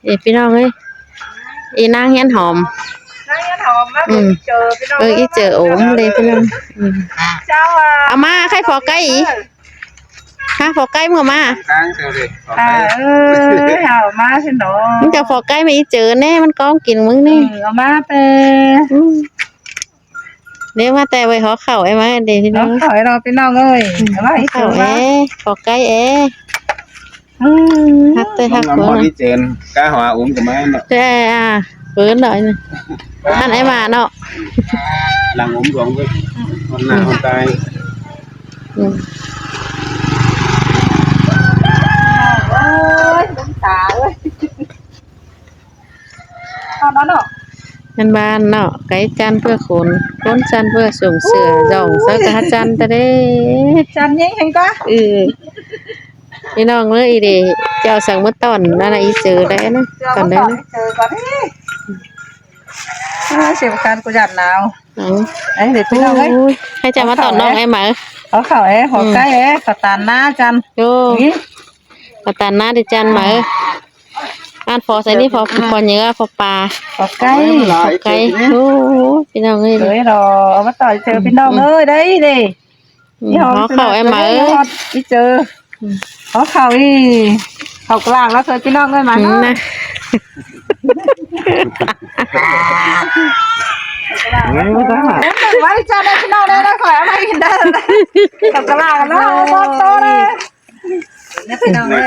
ເດ້ພີ່ນ້ອງເອີຍ ອີນາງຮຽນຫອມ ນາງຮຽນຫອມມາ ອືມ ເຈີພີ່ນ້ອງ ເບິ່ງອີເຈີໂອມເດ້ພີ່ນ້ອງ ອືມ ເຈົ້າ ເອົາມາ ໃຄພໍໄກ່ອີກ ຫາພໍໄກ່ເມືອມາ ກາງເຊີເດ້ ອ່າ ເອີ ເອົາມາຊິເນາະ ມຶງຈະພໍໄກ່ມາອີເຈີແນ່ ມັນກອງກິນມຶງນີ້ ເອີ ເອົາມາແຕ່ ອືມ ເດ້ ມາແຕ່ໄວ້ຫໍເຂົ້າໄອ້ມາເດ້ພີ່ນ້ອງ ຫໍເຂົ້າໄອ້ເນາະພີ່ນ້ອງເອີຍ ອືມ ເອົາມາອີເຈີ ຂໍໄກ່ເອ ອືມ ຮັກແຕ່ຮັກ ນ້ຳ ຫົວ ຮອດອີເຈີ ກະຫົວອຸມກະມາເນາະ ແຕ່ ອ່າ ເປີນໜ້ອຍນະ ຫັ້ນໄອ້ມາເນາະ ຫຼັງອຸມຫຼວງເວີຍ ຮອດໜ້າຮອດຕາ ອືມ ໂອ້ຍ ນ້ຳຕາເອີຍ. ເປັນບ້ານເນາະ ໄກຈັນເພື່ອຄົນ ຄົນຈັນເພື່ອສົງເສືອ ໂອ້ຍ ຈອງໃສ່ກະຫາຈັນຕະເດ້ ຈັນໃຫຍ່ແຮງກະ ເອີ ພີ່ນ້ອງເອີຍ ອີເດ ເຈົ້າສັ່ງມາຕ້ອນນັ້ນນະ ອີເຈີໄດ້ນະ ຕ້ອນໄດ້ນະ ເຈີກ່ອນເດ້ ເອີ ເສຍປະການ ກູຢ້ານໜາວ ເອົາ ເອີ ເດ ພີ່ນ້ອງເອີຍ ໂອ້ຍ ໃຫ້ເຈົ້າມາຕ້ອນນ້ອງແອມມາ ເອົາເຂົ້າແອ ຫົວໄກ່ແອ ເຂົ້າຕານນາຈັນ ໂອ້ ນີ້ ປາຕານນາເດຈັນມາເອີຍ ອ່ານພໍໃສ່ນີ້ ພໍ ພໍເຫຍື່ອ ພໍປາ ພໍໄກ່ ພໍໄກ່ ໂອ້ ພີ່ນ້ອງເອີຍ ເອີ ເອົາມາຕໍ່ເຈີ ອືມ ພີ່ນ້ອງເອີຍ ໄດ້ເດ້ ອືມ ຂໍເຂົ້າແອມມາເອີຍ ຂໍເຂົ້າອີ ເຂົ້າກະລາງແລ້ວເຊີພີ່ນ້ອງເອີຍ ມາເນາະ ອືມ ນະ ມາເດີ ມາເດີ ມາເດີ ພີ່ນ້ອງເດີ ຂໍເອົາມາກິນເດີ ເຂົ້າກະລາງແລ້ວ ໂອ້ ບໍ່ໂຕເລີຍ ເດີພີ່ນ້ອງເດີ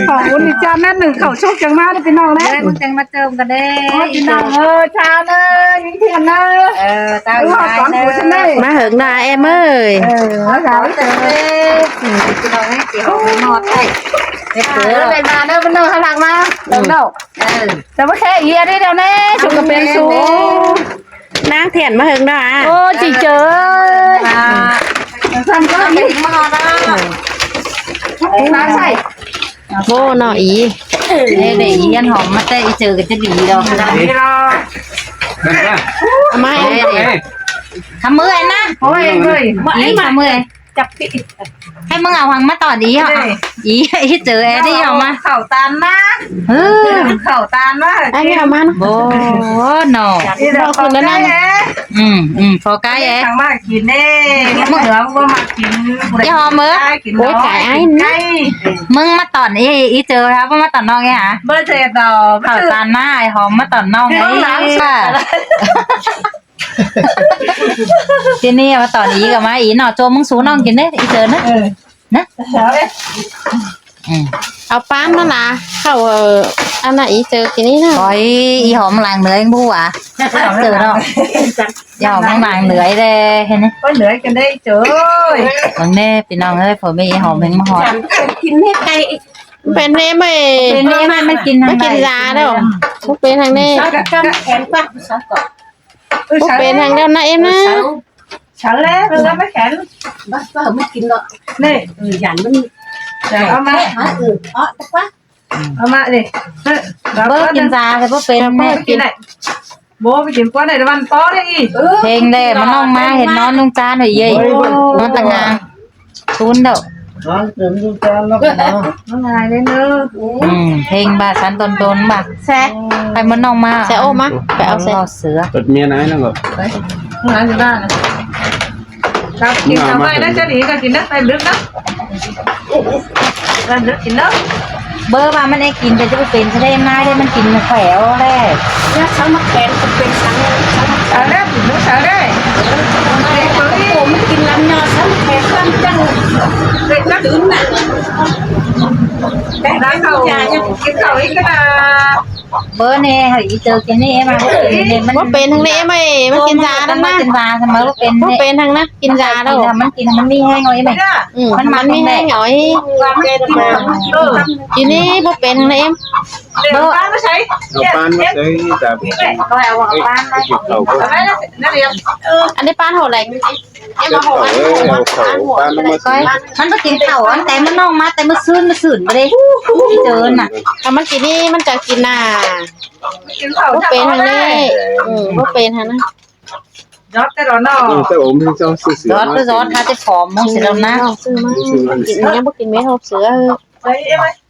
ຂອບຄຸນອີກຈານນັ້ນໜຶ່ງ ເຂົ້າສຸກຈັ່ງມາເດີພີ່ນ້ອງເດີ ເດີ ຈັ່ງມາເຈີກັນເດີ ໂອ້ຍ ພີ່ນ້ອງເອີຍ ຊາເດີ ຍິງທຽນເດີ ເອີ ເຈົ້າ ມາເຫິງໜ້າແອມເອີຍ ເອີ ມາຫາເຈີເດີ ພີ່ນ້ອງເອີຍ ຊິເອົາໄປມອດໃຫ້ ເອີ ເດີ ມາເດີ ພີ່ນ້ອງ ທາງຫຼັງມາ ເອີ ເດີ ເອີ ຈະມາແຄ່ເອີຍເດີ ດຽວນີ້ ສຸກກະເປັນສຸກ ນາງທຽນມາເຫິງເນາະ ໂອ້ ຈິເຈີ ອ່າ ເພິ່ນກໍມີມາເນາະ ມາໃສ່ ໂອ້ ເນາະ ອີ ເດ້ ເດ້ ອີ ຮຽນຫອມມາແຕ່ອີເຈີກໍຈະດີດອກ ດີດອກ ເອົາມາ ເອີ ທຳມືອະນະ ໂອ້ຍ ເອີຍ ອີ ທຳມື ຈັບຕິ ໃຫ້ມຶງເອົາຫຍັງມາຕອນອີ່ຫອມ ເດ້ ອີ່ເຈີແອດອີ່ຫອມມາ ເຂົ້າຕານນາ ເອີ ເຂົ້າຕານນາ ອັນນີ້ເອົາມານະ ໂອ້ ເນາະ ບອກເພິ່ນແລ້ວນະ ອືມ ອືມ ພໍໄກ່ເອ ທາງມາກິນເດ້ ເໜືອບໍ່ມາກິນ ອີ່ຫອມເອີຍ ໂອ້ຍ ຕາຍ ອ້າຍ ມຶງມາຕອນອີ່ ອີ່ເຈີ ບໍ່ມາຕອນນ້ອງອີ່ຫາ ບໍ່ເສດດອກ ເຂົ້າຕານນາ ໄອ້ຫອມມາຕອນນ້ອງອີ່ ທີນີ້ມາຕອນອີກະມາອີເນາະ ໂຈມມຶງສູ່ນ້ອງກິນເດ້ ອີເຈີນະ ເອີ ນະ ເອົາປານນັ້ນລະ ເຂົ້າ ອັນນະ ອີເຈີກິນນີ້ນະ ໂອ້ຍ ອີຫອມລ້າງເໜືອເອງບໍ່ຫວາ ເຈີເນາະ ອີຫອມລ້າງເໜືອແດ່ ເຫັນ ເໜືອກັນໄດ້ເຈີ ເບິ່ງແດ່ພີ່ນ້ອງເອີຍ ພໍ່ແມ່ອີຫອມແຮງມາຮອດ ກິນເຮັດໄກ່ ເປັນແນ່ເວີຍ ເປັນແນ່ ມັນກິນ ມັນກິນຢາແລ້ວ ເປັນທາງນີ້ ແຂນກວ້າງ ບໍ່ເປັນຫຍັງແລ້ວນະເອັມນະ ເຊົາແລ້ວ ເອົາມາແຂນ ບໍ່ ບໍ່ໃຫ້ມັນກິນດອກ ນີ້ ເອີ ຢ້ານມັນ ເອົາມາ ເອີ ເອົາມາເດ້ ເບິ່ງກິນຊາແຕ່ບໍ່ເປັນ ເບິ່ງກິນໄດ້ ບໍ່ໄປກິນກວ່າໄດ້ວັນຕໍ່ໄດ້ອີກ ເພງແດ່ ມານ້ອງມາເຫັນນອນນຸ່ງຈານເອີຍ ໂອ້ຍ ນອນຕະງາ ທູນເດີ້ ນອນເປັນລຸງຈານເນາະ ເນາະ ມັນງ່າຍເດ້ເນີ ອືມ ເພງບາດສັນຕົນໆ ບາດແຊະ ໃຫ້ມັນອອກມາ ແຊະໂອມາ ໄປເອົາແຊະ ເສືອ ເປີດເມຍນາຍນຳບໍ່ ງານຢູ່ບ້ານນະ ກິນເຂົ້າໄວ້ນະ ຈະດີກໍກິນນະ ໄປດຶກນະ ໄປດຶກກິນເດີ ເບີວ່າມັນໄດ້ກິນ ແຕ່ຈະບໍ່ເປັນຊະເດ້ ນາຍເດ້ ມັນກິນແຂວແລ້ວ ແລ້ວສາວໝາກແຂນກໍເປັນສັງ ສາວແລ້ວ ສາວແລ້ວ ໂອ້ ມັນກິນລຳຍອດ ສາວໝາກແຂນ ຄວາມຈັງ ເປັນມາຕື່ນນະ ແຕ່ກິນເຂົ້າ ກິນເຂົ້າອີກກໍໄດ້ ເບີແນ່ ເຮີ້ຍ ອີເຈີກິນນີ້ມາ ບໍ່ເປັນທາງນີ້ ມາກິນຢານຳ ມາກິນຢາ ບໍ່ເປັນ ບໍ່ເປັນທາງນະ ກິນຢາແລ້ວ ມັນກິນ ມັນມີແຮງເອົາອີກ ອືມ ມັນມີແຮງເອົາອີກ ກິນນີ້ບໍ່ເປັນທາງນີ້ ເບິ່ງ ເອົາປານມາໃສ່ ເອົາປານມາໃສ່ ຕາ ເອົາປານມາ ເອົາໄວ້ ອັນນີ້ປານຫົວແຫຼງ ເອົາເຂົ້າ ເອົາເຂົ້າ ປານມາໃສ່ ມັນບໍ່ກິນເຂົ້າ ອັນແຕ່ມື້ນ້ອງມາ ແຕ່ມື້ຊືນ ມື້ຊືນບໍ່ໄດ້ ເຈີນນະ ຖ້າມັນກິນນີ້ ມັນຈະກິນນະ ກິນເຂົ້າ ບໍ່ເປັນທາງນີ້ ອືມ ບໍ່ເປັນທາງນັ້ນ ຍອດແຕ່ດອກເນາະ ເອີ ແຕ່ໂອມເຈົ້າຊື້ເສືອ ຍອດ ມາ ຍອດ ຫາແຕ່ຜອມ ມອງຊິດອກນະ ຊື້ມາ ກິນ ຍັງບໍ່ກິນເມັດ ຮອບເສືອ ເ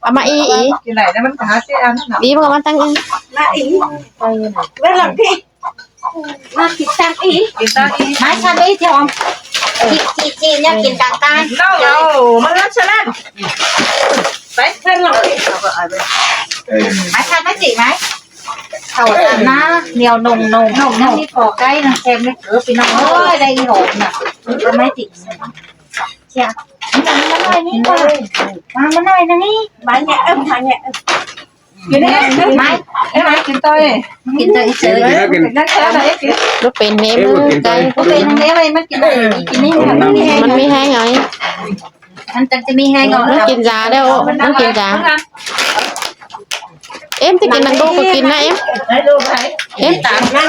ອົາມາອີ່ ອີ່ ກິນໄດ້ແຕ່ມັນຫາເສຍອັນນັ້ນນະ ອີ່ ເອົາມາຕັ້ງອີ່ ມາອີ່ ໄປຢູ່ນະ ເວັນຫຼັງພີ້ ມາກິນຕັງອີ່ ກິນຕັງອີ່ ມາຊາເບຍຈອມ ຈີ ຈີ ຈີ ແນວກິນຕ່າງໆ ເອົາ ເອົາ ມາເລີຍສະນັ້ນ ໄປເພິ່ນລະ ມາຊາເບຍຈີ ມາ ເຂົ້າອັນນະ ໜຽວໜຸ່ມໆ ນ້ຳນີ້ພໍໄກ່ ນ້ຳແຊບນີ້ ເອີ ພີ່ນ້ອງເອີຍ ໄດ້ອີ່ຫອມນະ ເອົາໄມ້ຕິ ເຊຍ ມາໜ້ອຍນີ້ກ່ອນ ມາ ມາໜ້ອຍໜຶ່ງນີ້ ມາແຍະ ເອີ ມາແຍະ ກິນເດ້ ມາ ເອີ ມາກິນຕໍ່ເອ ກິນຕໍ່ອີ່ເຊີຍ ກິນແລ້ວກິນ ກິນແລ້ວແຊບນະເອ ກິນ ບໍ່ເປັນເດ້ ເອີ ບໍ່ເປັນເດ້ ມາກິນ ກິນນີ້ ມັນມີແຮງ ມັນມີແຮງເອົາ ມັນຈັ່ງຈະມີແຮງເນາະ ມັນກິນຢາແລ້ວ ມັນກິນຢາ ເອັມ ຈະກິນນຳລູກກໍກິນນະ ເອັມ ເອັມ ຕາມນາງ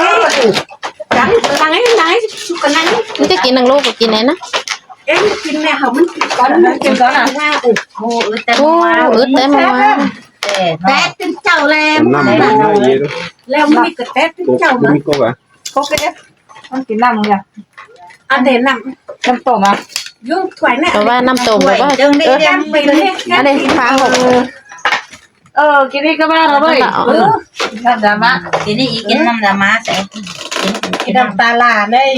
ນາງ ນາງ ສຸກກັນນາງ ມັນຈະກິນນຳລູກກໍກິນໄດ້ນະ ເອັມ ກິນແມ່ເຮົາ ມັນກິນກ່ອນ ກິນກ່ອນນະ ໂອ້ ອຶດແຕ່ເມື່ອວານ ອຶດແຕ່ເມື່ອວານ ແຕກຕື່ມເຈົ້າແລ້ວ ນ້ຳ ແລ້ວມັນກໍແຕກຕື່ມເຈົ້າ ມັນກໍວ່າ ໂອເຄ ມັນກິນນ້ຳຫຍັງ ອັນເດ ນ້ຳ ນ້ຳຕົ້ມອະ ຢູ່ຖ້ວຍແມ່ ເພາະວ່ານ້ຳຕົ້ມແບບວ່າ ເອີ ອັນນີ້ພາຫົກ ເອີ ກິນນີ້ກໍມາແລ້ວເວີຍ ເອີ ນ້ຳດາມາ ກິນນີ້ອີກ ກິນນ້ຳດາມາໃສ່ ກິນນ້ຳຕາຫຼ້າເລີຍ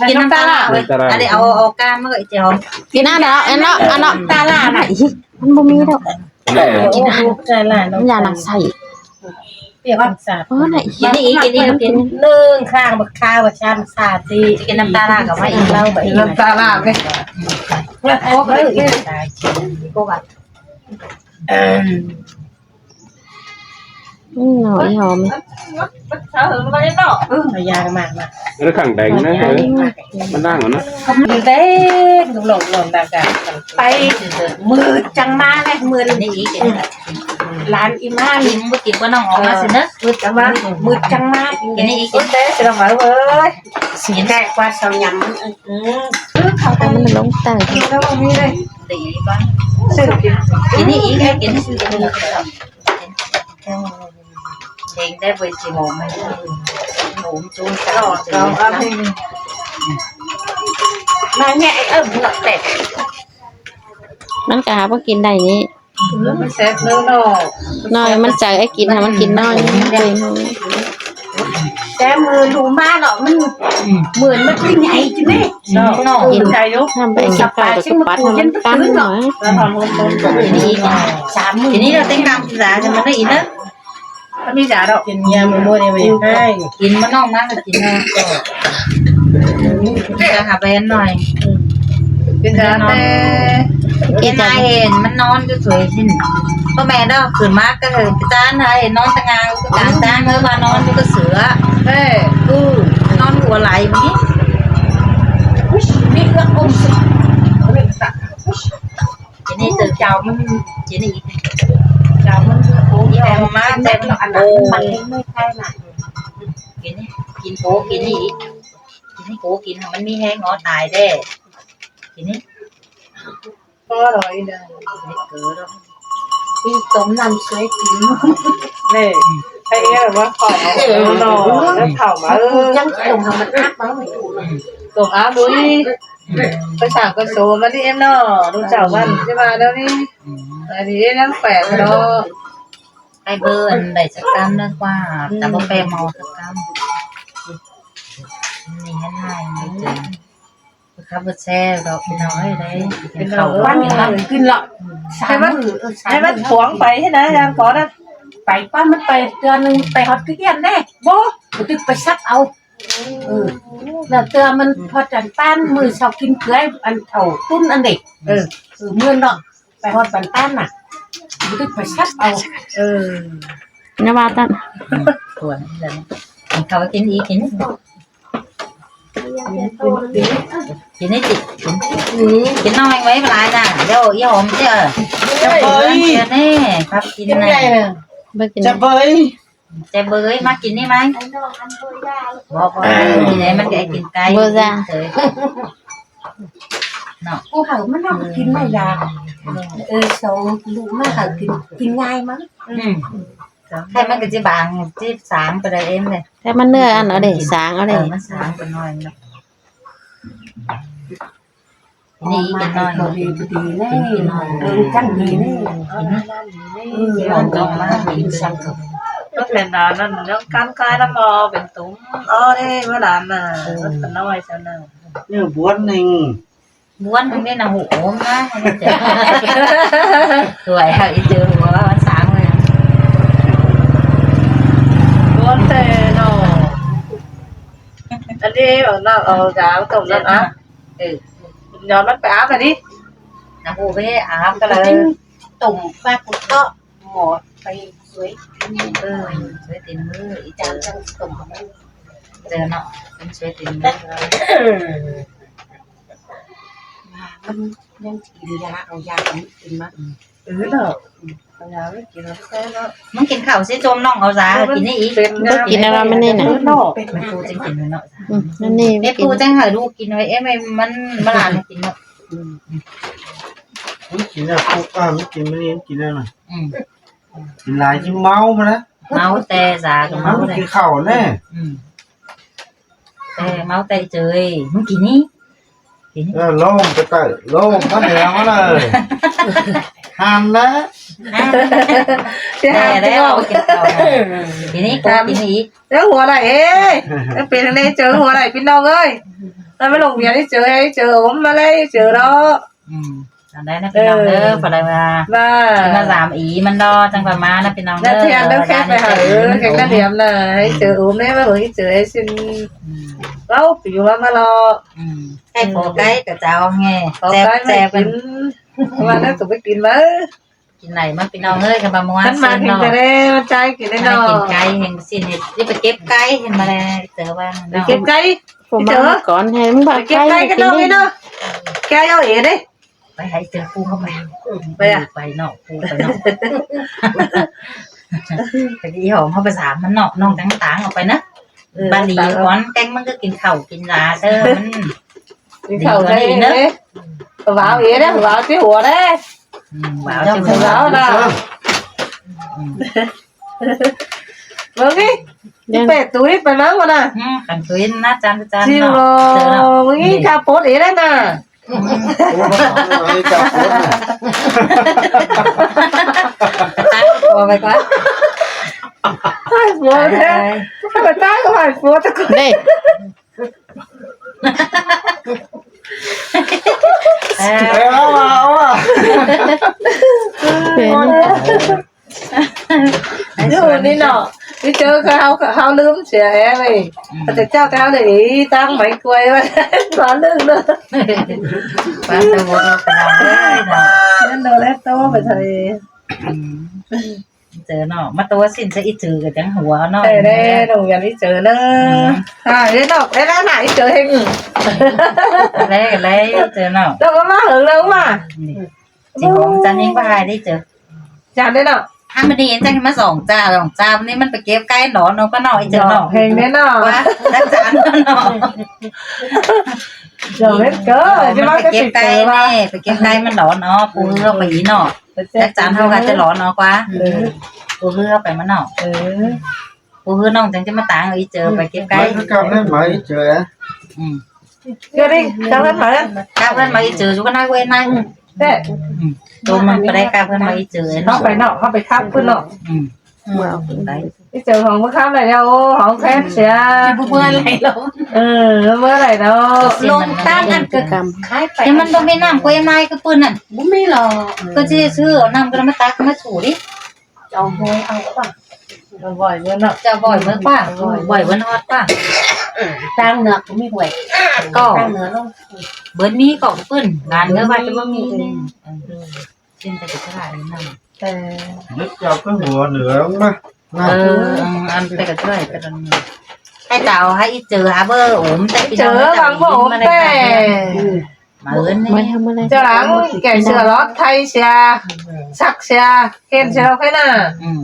ກິນນ້ຳຕາຫຼ້າ ນ້ຳຕາຫຼ້າ ອັນນີ້ເອົາ ເອົາກ້າມມາເອີຍ ເຈົ້າ ກິນອັນນັ້ນເນາະ ອັນເນາະ ອັນເນາະ ຕາຫຼ້ານະ ມັນບໍ່ມີດອກ ກິນອັນນັ້ນ ຕາຫຼ້າ ມັນຢານາງໃສ່ ປຽກວ່າສາດ ໂອ້ ນະ ກິນນີ້ອີກ ກິນນີ້ອີກ ກິນໜຶ່ງຂ້າງບັກຄາວ ສາມ ສີ່ ກິນນ້ຳຕາຫຼ້າກັບມາອີກ ເຫຼົ້າໄປອີກ ນ້ຳຕາຫຼ້າເລີຍ ໂອ້ຍ ຕາຍ ໂກວ່າ ອືມ ໜໍ່ອີ່ຫອມ ມັນເຊົາເຫິງແລ້ວເນາະ ເອີ ຢາກມາກໆ ມັນຂ້າງແດງນະ ມັນດ່າງເອົານະ ເດັກລູກຫຼອນຕ່າງກັນ ໄປມືດຈັ່ງມາແຫຼະ ມື້ນີ້ອີກ ຫຼານອີ່ມານ ກິນບໍ່ກິນບໍ່ນ້ອງອອກມາຊິເນາະ ມືດຈັ່ງມາ ມືດຈັ່ງມາ ກິນນີ້ອີກ ໂອ້ຍ ແຕ່ຊິລະມາເວີຍ ຊິແຕກກວ່າເຊົາຍຳ ອື ເຂົາ ແຕ່ມັນລົງໃຕ້ ກິນແລ້ວບໍ່ມີເລີຍ ດີບໍ່ ຊື້ກິນ ກິນນີ້ອີກ ກິນນີ້ອີກ ເພງແທ້ເວີຍ ຊິໂມງມັນໂຫມຈູນສາມ ມາແຍະ ເອີ ເໝືອກແຕກ ມັນກະຫາບໍ່ກິນໄດ້ນີ້ ເອີ ມັນແຊບເດີເນາະ ໜ້ອຍມັນໃຈໄອ້ກິນ ໃຫ້ມັນກິນໜ້ອຍ ແຕ່ມື້ລູກມາເນາະ ມັນ ອືມ ເໝືອນມັນຊິໃຫຍ່ຈັ່ງນີ້ ເນາະ ເນາະ ກິນໄດ້ຢູ່ ນຳໄປກິນເຂົ້າແລ້ວກໍປັດໃຫ້ມັນຕັ້ງໜ້ອຍ ສາມມື້ ທີນີ້ລາວແຕ່ງໜ້າກິນຫຼາຍ ມັນໄດ້ອີກເດີ ມີຢາດອກ ກິນຍາໝູໄວ້ໃຫ້ ກິນມານ້ອງມາກໍກິນເນາະ ເຈົ້າຫາໄປອັນໜ້ອຍ ເປັນຕາແຕ່ ເຫັນນາຍເຫັນມັນນອນຢູ່ສວຍຊິ ບໍ່ແມ່ນດອກ ຂຶ້ນມາກໍຄືຈານໃຫ້ນອນຕະງາງຢູ່ກາງຈ້າງ ເອີ ວ່ານອນຢູ່ກະເສືອ ເອີ ນອນຫົວໄຫຼນີ້ ມີເອືອກອົມ ທີນີ້ເຈົ້າມັນ ທີນີ້ເຈົ້າມັນ ໂອ້ ແຕ່ມາແຕ່ ໂອ້ ມັນເປັນມື້ໄທນະ ກິນນີ້ ກິນໂກ ກິນນີ້ອີກ ກິນນີ້ໂກ ກິນໃຫ້ມັນມີແຮງເນາະ ຕາຍແທ້ ກິນນີ້ ພໍແລ້ວອີ່ເດີ ເຮັດເກີດ ມີຕົ້ມນ້ຳຊ່ວຍກິນ ນີ້ ໃຫ້ເອແບບວ່າເຂົ້າເນາະ ເຂົ້າມາ ເອີ ຈັ່ງຕົ້ມໃຫ້ມັນອັບເອົາ ຕົ້ມອັບລຸຍ ໄປສາມກະໂສມານີ້ເອມເນາະ ລູກເຈົ້າບ້ານຊິມາແນວນີ້ ອືມ ອັນນີ້ນຳແປດເນາະ ໃຫ້ເບີອັນໃດສັກກຳເດີກວ່າ ອືມ ແຕ່ບໍ່ແປມາສັກກຳ ນີ້ຫັ້ນໃຫ້ ອືມ ຄັບບໍ່ແຊບດອກພີ່ນ້ອງເອີຍ ໄດ້ກິນເຂົ້າ ເອີ ກິນເຂົ້າ ກິນເຂົ້າ ກິນເຂົ້າ ສາມມື້ ເອີ ສາມມື້ ໃຫ້ມັນຂວາງໄປຫັ້ນນະ ຢ່າງຂໍນະ ໄປປ້າມັນໄປເທື່ອໜຶ່ງ ໄປຮອດຄືກັນເດ້ ບໍ່ ກະຕຶກໄປສັບເອົາ ເອີ ແລ້ວເທື່ອມັນພອດອັນປານມື້ເຊົ້າກິນເກືອ ອັນເຖົ້າຕຸນອັນເດ ເອີ ເອີ ມື້ເນາະ ໄປຮອດບັນຕານນະ ບໍ່ໄດ້ໄປສັບເອົາ ເອີ ຢ່າວ່າຊັ້ນ ອືມ ຄວນເຂົາກິນອີກ ກິນ ກິນນີ້ຕິ ກິນ ອືມ ກິນໜ້ອຍໄວ້ຫຼາຍນະ ດຽວອີ່ຫອມເຈົ້າ ຈະເບີຍ ເຈົ້ານີ້ ພັບກິນນະ ຈະເບີຍ ແຕ່ເບີຍ ມາກິນນີ້ໄໝ? ບໍ່ ບໍ່ ນີ້ແຫຼະ ມັນກໍໃຫ້ກິນໄກ່ ເບີຍ ເຊີຍ ເນາະ ຜູ້ເຖົ້າມັນເຮົາກໍກິນໄດ້ຢາ ເອີ ສອງລູກມາກໍກິນ ກິນງ່າຍມັນ ອືມ ແຕ່ມັນກໍຊິບາງ ຊິສາງໄປໄດ້ເອງເດ້ ແຕ່ມັນເນື້ອອັນເອົາເດ້ ສາງເອົາເດ້ ເອີ ມັນສາງໄປໜ້ອຍໜຶ່ງ. ນີ້ອີກໜ້ອຍ ເບິ່ງຈັງນີ້ນີ້ ເອີ ມັນກໍມາກິນສັງ ກໍເປັນອັນນັ້ນ ຍັງການກາຍນຳໝໍເປັນຕຸ່ມ ອໍເດ້ ເມື່ອຫຼານນະ ເອີ ມັນກໍນ້ອຍຊັ້ນນະ ເນື້ອບວນໜຶ່ງ ບວນໜຶ່ງນີ້ນະ ຫູໂອມນະ ສວຍເອົາອີເຈີຫົວມັນສາງເລີຍ ບວນແທ້ເນາະ ອັນນີ້ເອົານ້ຳເອົາຢາຕົ້ມນັ້ນອະ ເອີ ຍອມມັນໄປອາບລະດິ ນະ ໂອເວ ອາບກໍເລີຍ ຕົ້ມມາກຸເຕາະ ໝໍໄປສວຍ ເອີ ສວຍຕີນມື ອີຈາງຈັງຕົ້ມ ເຈີເນາະ ເປັນສວຍຕີນມື ມັນຍັງກິນຢາ ເອົາຢາມາກິນມາ ເອີເນາະ ເອົາຢາມາກິນແລ້ວແຊບເນາະ ມຶງກິນເຂົ້າຊິ ໂຈມນ້ອງເອົາຢາໃຫ້ກິນນີ້ອີກ ບໍ່ກິນແລ້ວມັນນີ້ນະ ເນາະ ແມ່ປູຈັ່ງກິນເນາະ ອືມ ອັນນີ້ແມ່ປູຈັ່ງໃຫ້ລູກກິນໄວ້ ເອີ ມັນ ມັນຫຼານໃຫ້ກິນເນາະ ອືມ ມັນກິນແລ້ວ ປູ ອາ ມັນກິນມື້ນີ້ ມັນກິນແລ້ວນະ ອືມ ກິນຫຼາຍຊິເມົາມານະ ເມົາແຕ່ສາກໍເມົາແລ້ວ ກິນເຂົ້າແນ່ ອືມ ແຕ່ເມົາແຕ່ເຈີຍ ມຶງກິນນີ້ ກິນນີ້ ເອີ ໂລມໄປເຕີ ໂລມມາແນວມາເລີຍ ຫັ້ນແຫຼະ ຊິຫັ້ນແລ້ວ ກິນເຂົ້າແລ້ວ ກິນນີ້ ກິນນີ້ອີກ ແລ້ວຫົວໄຫຼເອີຍ ເປັນຈັ່ງໃດເຈີ ຫົວໄຫຼພີ່ນ້ອງເອີຍ ແລ້ວມາລົງວຽນໃຫ້ເຈີ ໃຫ້ເຈີອົມມາເລີຍ ເຈີເນາະ ອືມ ອັນໃດນະພີ່ນ້ອງເດີ ເອີ ພໍໄດ້ວ່າ ວ່າ ຊິມາສາມອີມັນດອກ ຈັ່ງຄ່ອຍມານະພີ່ນ້ອງເດີ ນະທຽນເດີ ແຂກໄປຫາ ເອີ ແຂກນະດຽມນະ ໃຫ້ເຈີໂອມແນ່ ມາເບິ່ງໃຫ້ເຈີ ໃຫ້ຊິນ ອືມ ເວົ້າປີວ່າມາເລາະ ອືມ ໃຫ້ພໍໄກ່ກະຈະເອົາແຮ່ ພໍໄກ່ແຊບໆ ກິນ ວ່າແລ້ວກໍໄປກິນມາ ກິນໄຫຼມາພີ່ນ້ອງເອີຍ ຄັນວ່າມ່ວນ ຄັນມາກິນກະໄດ້ ມັນຈ່າຍກິນໄດ້ເນາະ ກິນໄກ່ແຮ່ງຊິນ ຊິໄປເກັບໄກ່ ເຫັນມາແລ້ວ ເຈີວ່າ ໄປເກັບໄກ່ ເຈີ ກ່ອນ ໃຫ້ມັນບາດໄກ່ ໄປເກັບໄກ່ກັນເນາະ ເນາະ ແກເອົາເອເດ້ ໄປໃຫ້ເຈີປູເຂົ້າໄປ ໄປອະ ໄປເນາະ ປູໄປເນາະ ໄປອີຫອມເຮົາໄປສາມມັນເນາະ ນ້ອງຈັ່ງຕາງອອກໄປນະ ເອີ ບາດນີ້ກ່ອນແກງມັນກໍກິນເຂົ້າກິນຢາເດີ ມັນກິນເຂົ້າໄດ້ເນາະ ຫວາວເອເດ້ ຫວາວຊິຫົວເດ້ ອືມ ຫວາວຊິຫົວ ຫວາວນະ ອືມ ເບິ່ງນີ້ ແປດຕຸ້ຍໄປນຳບໍ່ນະ ອືມ ຄັນຕຸ້ຍນະ ຈານ ຈານເນາະ ເບິ່ງນີ້ ຈາໂປດເອເດ້ນະ ອືມ ໂອ້ ເອົາໄປກ່ອນ ຕາຍຜົວແທ້ ຕາຍ ຕາຍ ຕາຍ ຕາຍ ຜົວຕະໂກນ ເດ້ ເອີ ເອົາວ່າ ເອົາວ່າ ເປັນ ຢູ່ນີ້ເນາະ ໄປເຈີເຂົາ ເຮົາ ເຮົາລືມເສຍແຮງເລີຍ ອືມ ເຂົາເຈົ້າແຕ່ເຮົາໄດ້ຕັ້ງໄມ້ກວຍໄວ້ ສອນເລື່ອງເດີ ປານຕະວົນເນາະ ເອີຍເນາະ ແມ່ນໂດແລໂຕໄປທະເລ ອືມ ເຈີເນາະ ມາຕົວະສິ້ນໃສ່ອີເຈີກໍຈັ່ງຫົວເນາະ ແທ້ແດ່ ໂຮງຮຽນອີເຈີເດີ ອືມ ອ່າ ເອີເນາະ ເອີນະ ອີເຈີເຮັງ ແລ້ວ ແລ້ວເຈີເນາະ ລາວກໍມາເຫິງແລ້ວມາ ນີ້ ຊິຂອງຈັນນີ້ບໍ່ໃຫ້ໄດ້ເຈີ ຈັນໄດ້ເນາະ ຖ້າມັນດີຈັ່ງມາສອງຈາ ສອງຈາ ນີ້ມັນໄປເກັບໄກ່ນອນເນາະ ກໍເນາະ ອີເຈີເນາະ ເຮັງແນ່ເນາະ ວ່າຈັກຈັນເນາະ ດອກເຮັດເກີ ຊິມາໄປເກັບໄກ່ແນ່ ໄປເກັບໄກ່ມັນຫຼອນເນາະ ປູເຮືອໄປອີເນາະ ຈັກຈັນເຮົາກໍຈະຫຼອນເນາະ ກວ່າ ເອີ ປູເຮືອໄປມັນເນາະ ເອີ ປູເຮືອນ້ອງຈັ່ງຈະມາຕາງອີເຈີໄປເກັບໄກ່ ມັນກໍກັບນັ້ນມາອີເຈີ ອືມ ເອີ ນີ້ ກັບເຮືອນມາ ກັບເຮືອນມາອີເຈີ ຢູ່ກັນນາຍເວນນາຍ ແທ້ ອືມ ໂຕມັນໄປໄດ້ກັບເຮືອນມາອີເຈີເນາະ ໄປເນາະ ເຮົາໄປຄັບເພິ່ນເນາະ ອືມ ໄປ ອີເຈີຂອງມື້ຄ່ຳໄດ້ແລ້ວ ໂອ້ ຂອງແຄມເສຍ ບໍ່ເມື່ອໄຫຼດອກ ເອີ ເມື່ອໄຫຼດອກ ລົງຕາງອັນກໍຂາຍໄປ ແຕ່ມັນບໍ່ມີນ້ຳກວຍມາຍຄືປືນນັ້ນ ບໍ່ມີຫຼອກ ກໍຊິຊື້ເອົານ້ຳກໍມາຕັກມາສູ່ດິ ເຈົ້າບໍ່ເອົາກວ່າ ເຈົ້າບໍ່ເອົາເນາະ ເຈົ້າບໍ່ເອົາກວ່າ ບໍ່ເອົາຮອດກວ່າ ທາງເໜືອກໍມີຫ້ວຍ ກໍທາງເໜືອລົງ ເບິດມີກໍປຶ້ນ ງານເໜືອວ່າຈະບໍ່ມີ ເອີ ເຊັ່ນໄປກໍຫຼາຍນຳ ເອີ ເດັກເຈົ້າກໍຫົວເໜືອລົງມາ ເອີ ອັນໄປກໍໄດ້ໄປນຳ ໃຫ້ເຈົ້າໃຫ້ອີເຈີຫາເບີໂອມ ແຕ່ ເຈີຫາເບີໂອມແຕ່ ມາເອີ້ນນີ້ ເຈົ້າຫຼັງແກເສື້ອຫຼອດໄທເສຍ ຊັກເສຍ ເຫັນເສຍເນາະ ອືມ